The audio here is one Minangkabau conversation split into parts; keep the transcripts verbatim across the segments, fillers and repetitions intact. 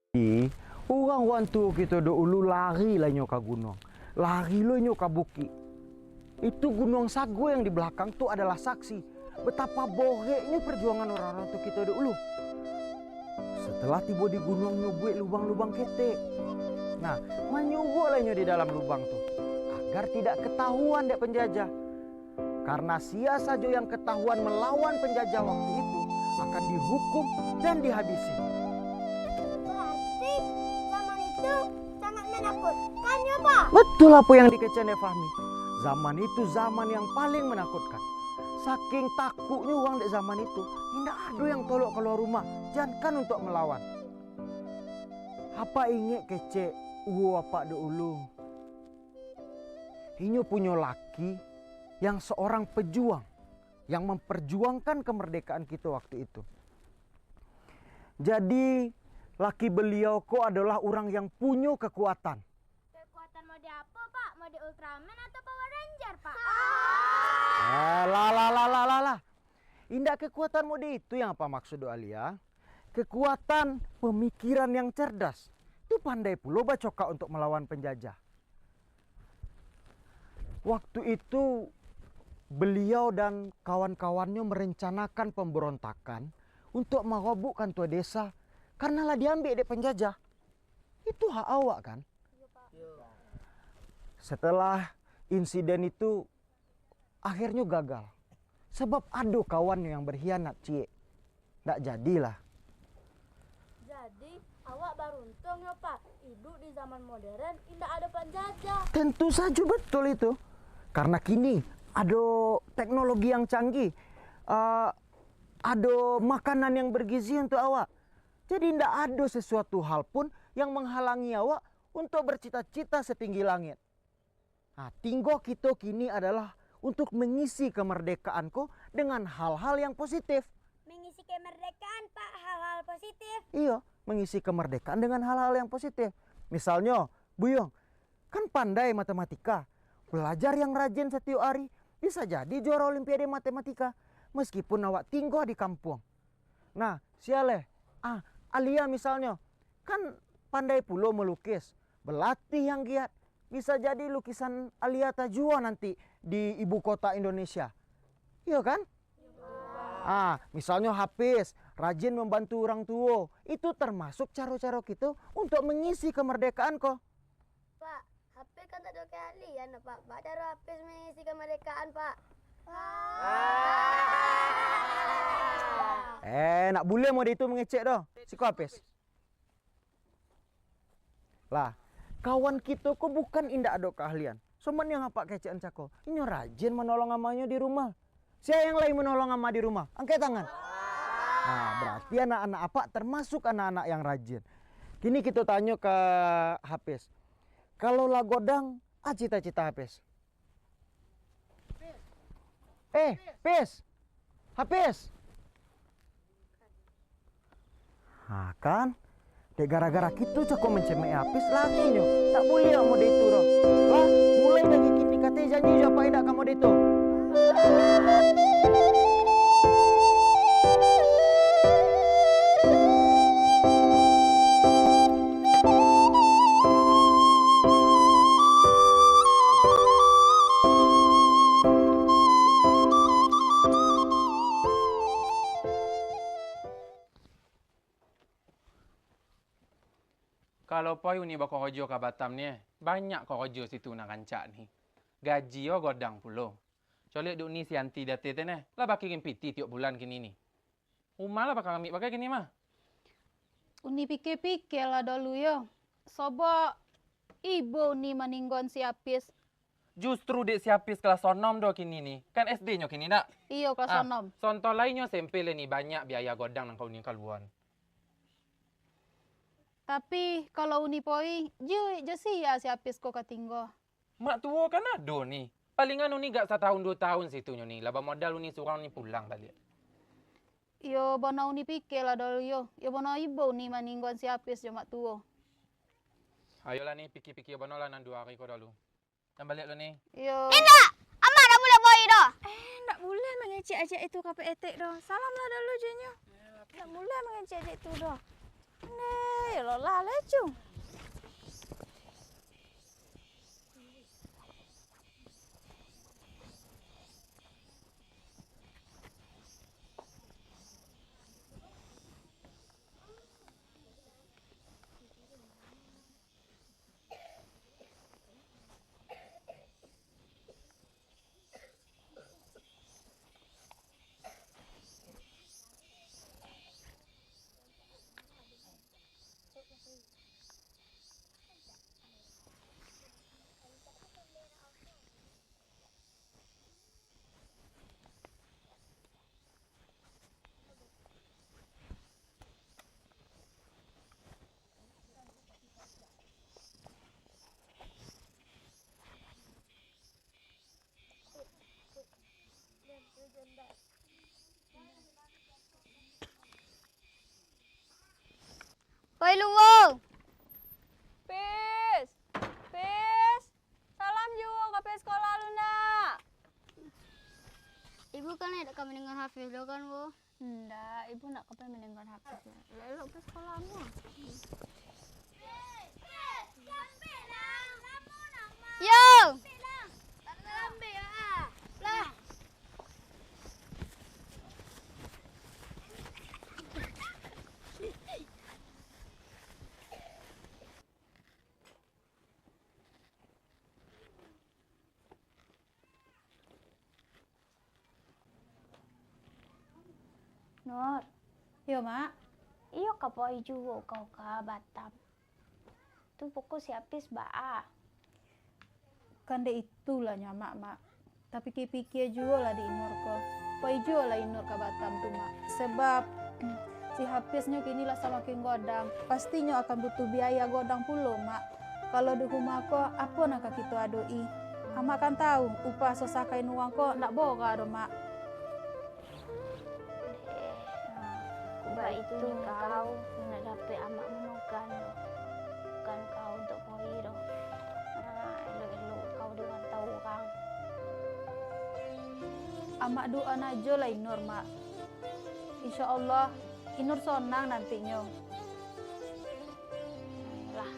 Jadi, urang-urang tuo kito dahulu lari lah inyo ka gunuang, lari lo inyo ka bukik. Itu Gunuang Sago yang di balakang tu adalah saksi betapa boreknyo perjuangan urang-urang tuo kito dahulu. Setelah tibo di gunuang, nyo buek lubang-lubang ketek. Nah, manyuruaklah inyo di dalam lubang tu, agar tidak ketahuan dek penjajah. Karena sia sajo yang ketahuan melawan penjajah waktu itu akan dihukum dan dihabisi. Berarti zaman itu sangat menakutkan, ya, Pak? Betul apo yang dikecek dek Fahmi. Zaman itu zaman yang paling menakutkan. Saking takutnyo urang dek zaman itu, indak ado yang tolok kalua rumah, jankan untuak melawan. Apak ingek kecek uwo apak dahulu. Inyo punyo laki yang seorang pejuang, yang memperjuangkan kemerdekaan kito waktu itu. Jadi, laki beliau ko adalah urang yang punyo kekuatan. Kekuatan mode apo, Pak? Mode Ultraman atau Power Ranger, Pak? Eh, lah, lah, lah, lah, lah, lah. Indak kekuatan mode itu yang apak maksud doh, Alia. Kekuatan pemikiran yang cerdas. Tu pandai pulo bacokak untuk melawan penjajah. Waktu itu, beliau dan kawan-kawannyo merencanakan pemberontakan untuk marobok kantua desa karena lah diambiak dek penjajah. Itu hak awak, kan? Setelah insiden itu, akhirnyo gagal. Sabab ado kawan yang berkhianat, ciek. Ndak jadilah. Jadi, awak baruntuang yo, Pak. Iduik di zaman modern, indak ado panjajah. Tentu sajo betul itu. Karena kini ado teknologi yang canggih, eh, ado makanan yang bergizi untuk awak. Jadi, indak ado sesuatu hal pun yang menghalangi awak untuk bercita-cita setinggi langit. Nah, tinggo kito kini adalah untuk mengisi kemerdekaan ko dengan hal-hal yang positif. Mengisi kemerdekaan, Pak, hal-hal positif. Iyo, mengisi kemerdekaan dengan hal-hal yang positif. Misalnyo, Buyuang, kan pandai matematika. Belajar yang rajin satiok ari, bisa jadi juara olimpiade matematika, meskipun awak tinggo di kampuang. Nah, sia leh, ah, Alia misalnyo, kan pandai pulo melukis, belatih yang giat, bisa jadi lukisan Alia tajual nanti di ibu kota Indonesia. Iyo kan? Ah, misalnyo Hafiz, rajin membantu urang tuo, itu termasuk caro-caro kito untuk mengisi kemerdekaan ko. Pak, Hafiz kan tak ado keahlian, Pak. Baa caro Hafiz mengisi kemerdekaan, Pak? Eh, ndak buliah mode itu mengecek doh. Siko Hafiz. Lah, kawan kito ko bukan indak ado keahlian. Cuman yang apak kecekan cako, inyo rajin manolong amanyo di rumah. Sia yang lai manolong ama di rumah? Angkek tangan. Nah, berarti anak-anak apak termasuk anak-anak yang rajin. Kini kito tanyo ka Hafiz. Kalau lah godang, a cita-cita Hafiz? Eh, Pis! Hafiz! Ha, kan? Dek gara-gara kito cako mancemeh Hafiz, lari nyo. Ndak buliah mode itu doh. Lah, mulai dari kini kato janji jo apak indak ka mode itu. Kalau pai Uni bakorojo ka Batam ni, eh, banyak korojo situ nan rancak ni. Gaji yo godang pulo. Caliak dek Uni si Anti di ateh tu neh, lah bakirim piti tiok bulan kini ni. Rumah lah bakarambik bagai kini mah. Uni pikia-pikia lah dulu yo. Sabab ibo Uni maninggoan si Apis. Justru dek si Apis kelas onom doh kini ni. Kan S D nyo kini, ndak? Iyo, kelas onom. Contoh lainnyo S M P lai ni, banyak biaya godang nan ka Uni kaluan. Tapi, kalau Uni poi, juik jo sia si Apis ko ka tinggo. Mak tuo kan ado ni. Palingan Uni gak satahun duo tahun situ nyo ni, lah bamodal Uni surang ni pulang baliak. Iyo bana Uni pikia lah dulu yo. Iyo bana ibo Uni maninggoan si Apis jo mak tuo. Ayolah ni, pikia-pikia bana lah nan duo ari ko dulu. Jan baliak dulu ni. Iyo. Indak! Amak ndak buliah poi doh! Eh, ndak buliah mangecek aja itu ka Pak Etek doh. Salam lah dulu jo inyo. Ndak buliah mangecek aja itu doh. Neh. Ayolah, lah, lecu. Oi, Luwo! Pis! Pis! Salam juo ka pai sikola lu, nak! Ibu kan indak ka mandanga Hafiz lo kan, Wo? Ndak, ibu ndak ka pai mandanga Hafiz. Elok-elok pai sikola mu. Yo! Nur. Iyo, Mak. Iyo ka pai juo kau ka Batam. Tu pokok si Apis baa? Kan dek itulah nyo, Mak, Mak. Tapikia-pikia juo lah di Inur ko. Pai juo lah Inur ka Batam tu, Mak. Sebab, hmm, si Hafiznyo kini lah samakin godang. Pastinyo akan butuh biaya godang pulo, Mak. Kalau di rumah ko, apo nan ka kito adok-i? Amak kan tahu, upah susah kain urang ko ndak murah doh, Mak. Deh, baitu kau, nak dapek amak manokan, bukan kau untuak pai doh. Nah, elok-elok kau dirantau urang. Amak doakan ajo lah Inur, Mak. Insya Allah, Inur sonang nantinyo. Lah.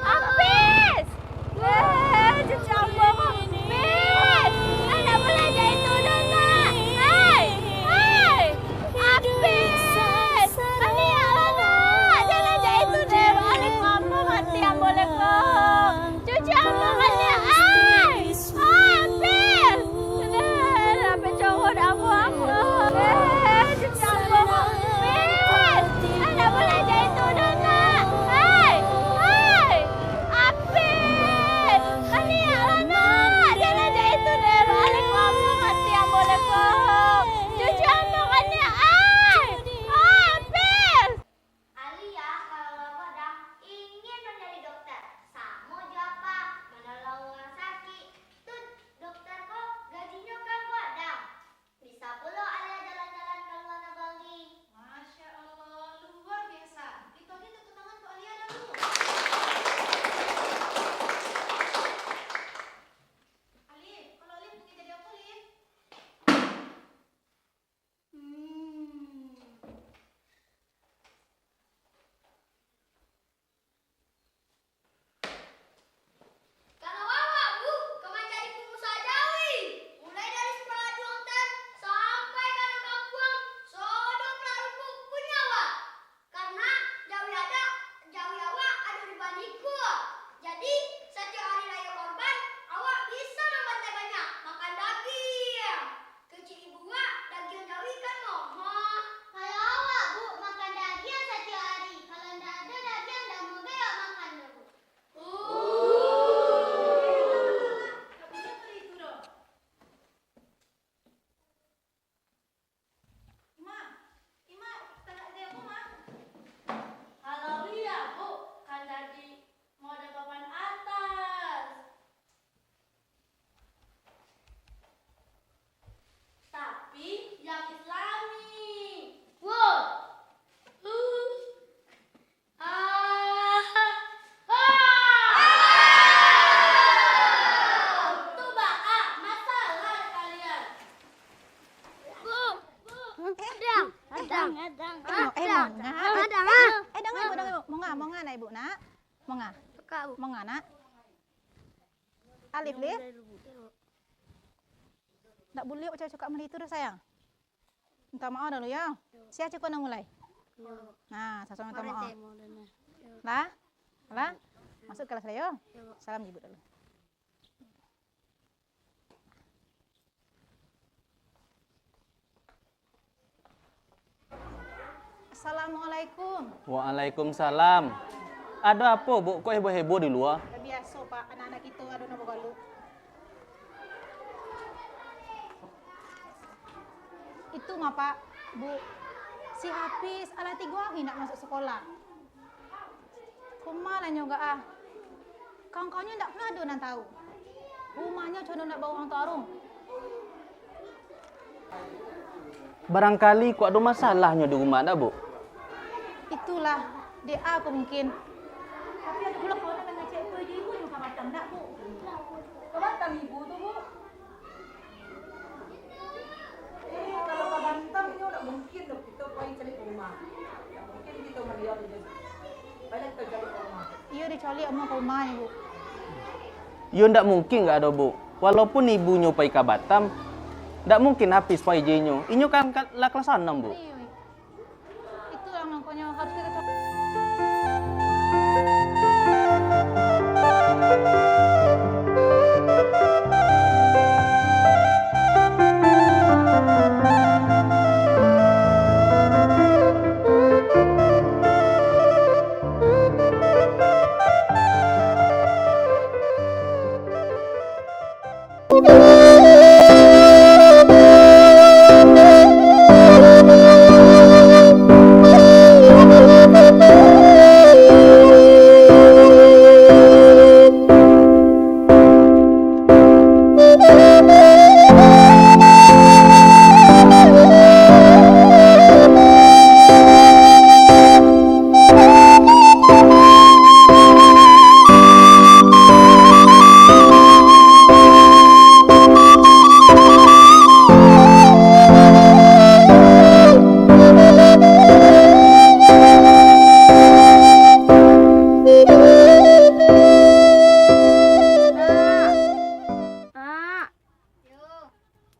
Apis! Eh, cucu ambo ko. Pis! Anak balajar itu dah, nak. Hai! Hai! Apis! Kami nak, nak. Jangan aja itu deh. Balik ke apa, kan? Kak, Bu. Manga, Nak? Alif, Lih? Ndak buliah cakak-cakak mali tu doh, sayang. Minta maaf dulu, yo. Yo. Sia cako nan mulai? Yo. Nah, sama-sama minta maaf. Yo. Lah? Lah? Masuk kelas lah, yo. Yo. Salam ibu dulu. Assalamualaikum. Waalaikumsalam. Ado apo, Bu? Kok heboh-heboh di lua? Biaso, Pak. Anak-anak kito ado nan bagaluah. Itu mah, Pak, Bu. Si Hafiz alah tigo hari ndak masuk sekolah. Koma lah nyo gak ah. Kawan-kawannyo ndak pulo ado nan tahu. Rumahnyo condong ndak ba urang taruang. Barangkali kok ado masalahnyo di rumah ndak, Bu? Itulah, dek a ko mungkin. Tapi ado pulo kawan nan ngecek tu, ibu nyo ka Batam ndak, Bu? Ka Batam ibu tu, Bu? Eh, kalau ka Batam nyo ndak mungkin doh kito pai cari ka rumah. Ndak mungkin kito maliau di Iyo, dicaliak rumah. Iyo, ndak mungkin gak ado, Bu. Walaupun ibunyo pai ka Batam, ndak mungkin Hafiz pai jo inyo. Inyo kan ka-, lah kelas anam, Bu. Iyo, iyo. Itulah makonyo harus kito co-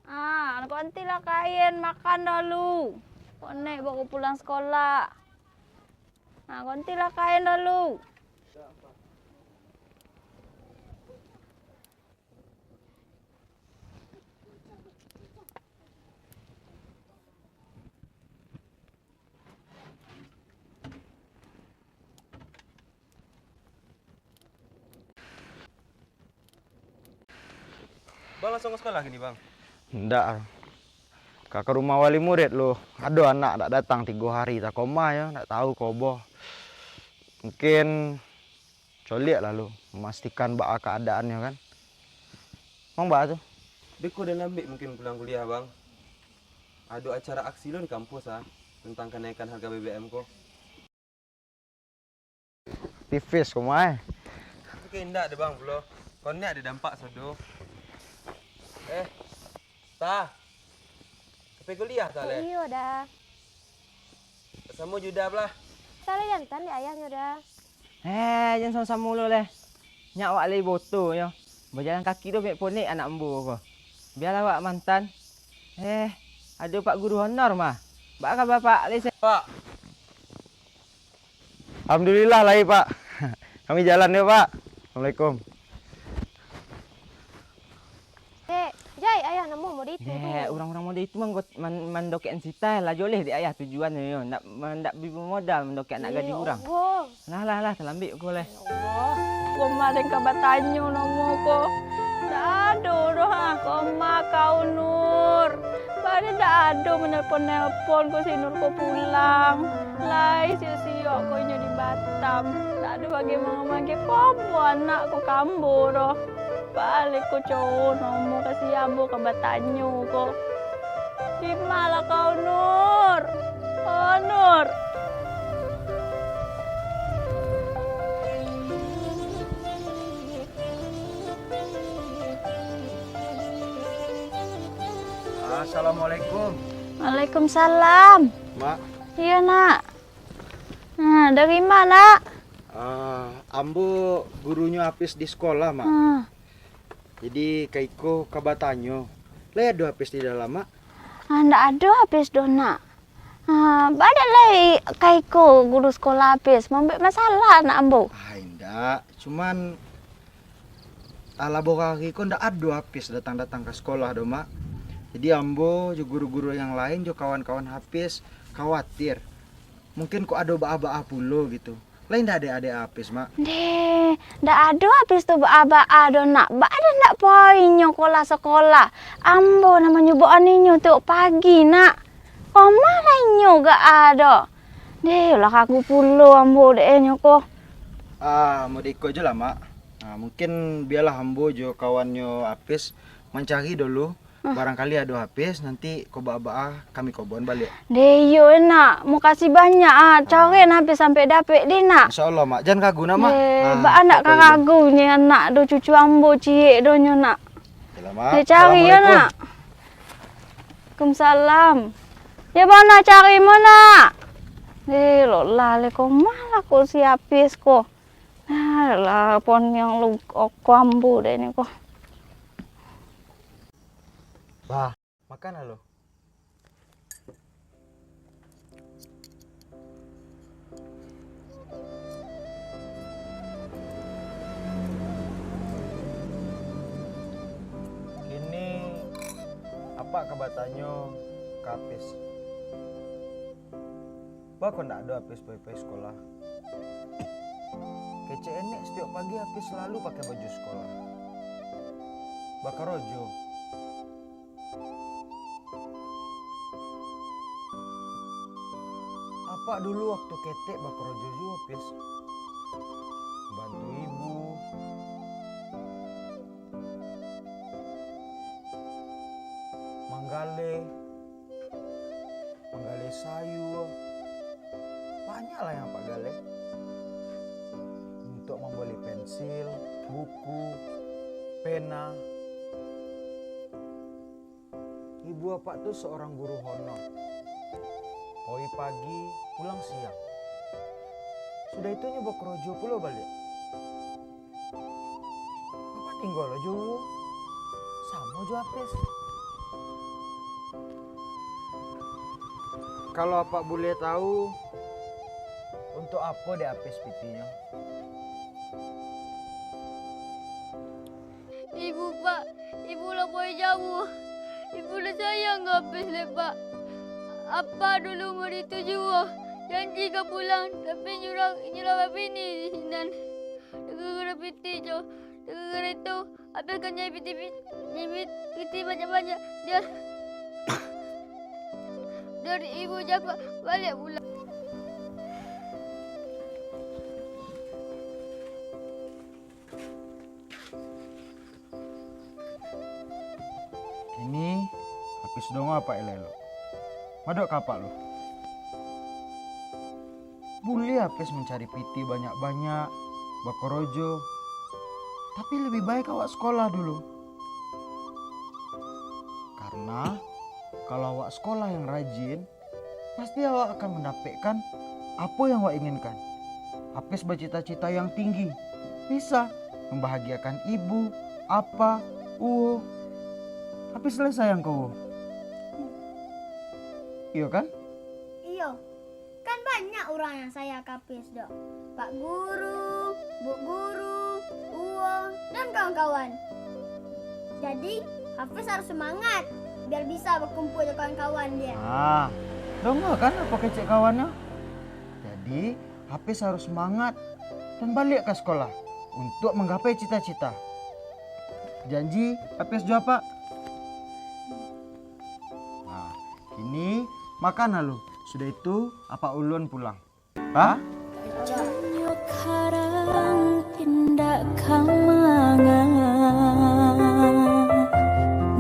Ah, gantilah kain, makan dulu. Konek baru pulang sekolah. Nah, gantilah kain dulu. Bang langsung ka sekolah kini, Bang? Ndak. Ka, ka rumah wali murid lu. Ado anak dak datang tigo hari, takoma yo, ndak tahu kobo. Mungkin coliak lah lu, mamastikan baa kaadaannyo kan. Mang baa tu? Beko den lambek mungkin pulang kuliah, Bang. Ado acara aksi lo di kampus ah, tentang kanaikan harga B B M ko. Tipis ko mah, eh. Tapi indak deh, Bang, pulo. Konek ado dampak sado. Eh, Tah. Ka pai kuliah, Tah, leh? Iyo, Da. Samo jo Uda pulo. Tah, leh, diantaan dek ayahnyo, Da. Eh, jan samo-samo lo, leh. Nyak awak lai boto nyo. Bajalan kaki tu mek ponek anak ambo ko. Bialah awak mantan. Eh, ado Pak Guru Honor mah. Baa kaba, Pak? Lai se- Pak. Alhamdulillah lai, Pak. Kami jalan yo, Pak. Assalamualaikum. Dek, jai ayah namo mode itu tu. Dek, urang-urang mode itu manggot-, man-, mandokekan sitai lah, joleh dek ayah tujuannyo yo. Ndak, man-, ndak bi modal mandokek anak gadih urang. Ya Allah. Lah, lah, lah, talambek ko lai. Ya Allah. Koma den ka batanyo namo ko. Ndak ado doh, ha. Koma kau, Nur. Bari ndak ado manelpon-nelpon ko si Nur ko pulang. Lai siok-siok ko inyo di Batam. Ndak ado bagai mangamanggil kobo anak ko ka ambo doh. Baliak ko cowok namo ka si ambo ka batanyo ko. Di ma lah kau, Nur? Oh, Nur. Assalamualaikum. Waalaikumsalam. Mak. Iyo, Nak. Nah, dari ma, Nak? Ah, Ambo gurunyo Apis di sekolah, Mak. Ah. Jadi, ka iko ka batanyo, lai ado Apis di dalam, Mak? Ah, ndak ado Apis doh, Nak. Ah, baa lai ka iko guru sekolah Apis, mambuek masalah anak ambo. Ah, indak. Cuman, ah, lah baruah ari ko ndak ado Apis datang-datang ka sekolah doh, Mak. Jadi, ambo jo guru-guru yang lain jo kawan-kawan Apis khawatir. Mungkin kok ado baa-baa pulo gitu. Lai ndak ado adek Apis, Mak? Deh, ndak ado Apis tu baa-baa doh, Nak. Baa ndak pai inyo ko lah sekolah? Ambo nan manyubuakan inyo tiok pagi, Nak. Koma lah inyo gak ado. Deh, lah ragu pulo ambo dek inyo ko. Ah, mode iko jo lah, Mak. Ah, mungkin bialah ambo jo kawannyo Apis mancari dulu. Ah. Barangkali ado Apis, nanti kok baa-baa kami kobon baliak. Deh, iyo, Nak. Makasih banyak, ah. Ah. Cari Apis sampai dapek deh, Nak. Insya Allah, Mak. Jan ragu, Nak, Mak. Deh, ah, baa ndak ka ragu nyo anak do, cucu ambo ciek do nyo, Nak. Yalah, Mak. Deh, cari yo, Assalamualaikum. Nak. Waalaikumsalam. Yo, bana cari mo, Nak? Deh, lo lah, le, koma lah ko si Apis ko. Alah, poniang lu, oko ambo deh ni ko. Bah, makan lah lu. Kini, apak ka batanyo ka Apis. Baa kok ndak ado Apis pai-pai sekolah? Kecek enek, satiok pagi Apis salalu pakai baju sekolah. Bakarajo. Apak dulu waktu ketek bakarajo juo, Apis. Bantu ibu. Manggaleh. Manggaleh sayua. Banyaklah yang apak galeh. Untuak mambali pensil, buku, pena. Ibu apak tu saurang guru honoh. Pai pagi, pulang siang. Sudah itu nyo bakarajo pulo baliak. Apak tingga lo jo uwo, samo jo Apis. Kalau apak buliah tahu, untuak apo dek Apis pitinyo? Ibu, Pak, ibu lah pai jauah. Ibu lah sayang ka Apis lai, Pak. Apak dulu murid tu juo, janji ka pulang, tapi nyuruah, nyuruah babini di sinan. Gara-gara piti jo, gara-gara itu, Apis ka nyari piti, nyari piti banyak-banyak. Biar, biar ibu jo apak baliak pulang. Kini, Apis donga apak elok-elok. Madok ka apak lu. Buliah Apis mancari piti banyak-banyak, bakarajo, tapi labiah baik awak sakolah dulu. Karano, kalau awak sakolah yang rajin, pasti awak akan mandapekkan apo yang awak inginkan. Apis bacita-cita yang tinggi, bisa mambahagiakan ibu, apa, uwo. Apis lah sayang ka uwo. Iyo kan? Iyo. Kan banyak urang yang sayang ka Apis, dok. Pak guru, bu guru, uwo, dan kawan-kawan. Jadi, Apis harus semangat, biar bisa bakumpul jo kawan-kawan dia. Ah, donga kan apo kecek kawannyo? Jadi, Apis harus semangat dan baliak ka sakolah untuak manggapai cita-cita. Janji Apis jo apak. Nah, kini makan lalu. Sudah itu, apak ulun pulang. Hah? Kajanyo karang indak ka manga,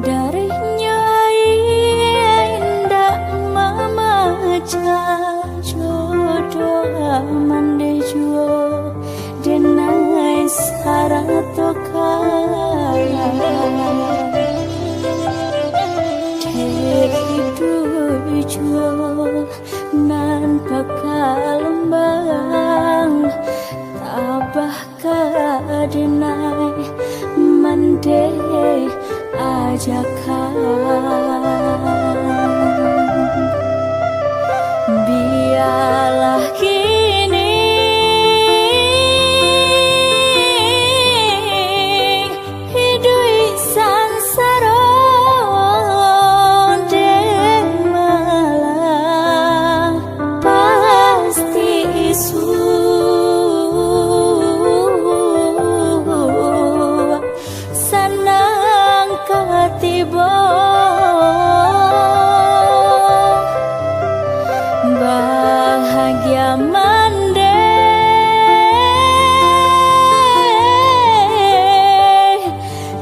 darihnyo aia indak mamaja, jodoh mandeh juo, denai sarato ka. Dek iduik juo nan pakalambang, tabah Denai mandeh ajakan. Bialah kini iduik sansaro dek malah pasti isuak sanang ka tibo. Bahagia mandeh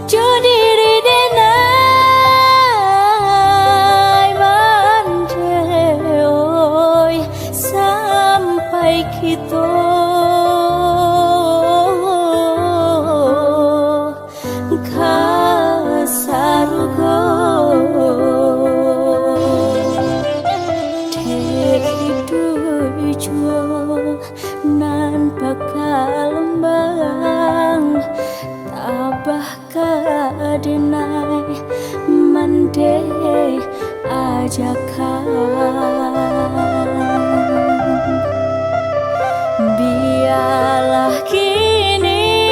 jo diri denai mandeh, oi, sampai kito ka sarugo. Dek iduik juo nan bakalombang, tabah ka denai mandeh ajakan. Bialah kini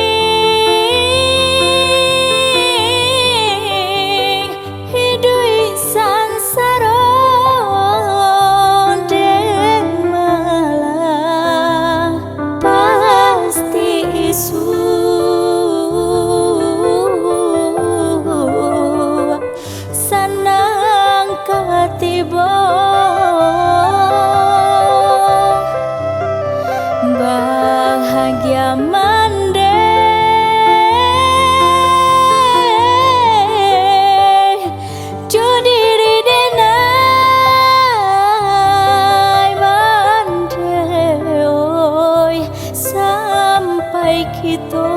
iduik sansaro dek malah pasti isuak sanang ka tibo. Bahagia mandeh jo diri denai mandeh, oi, sampai kito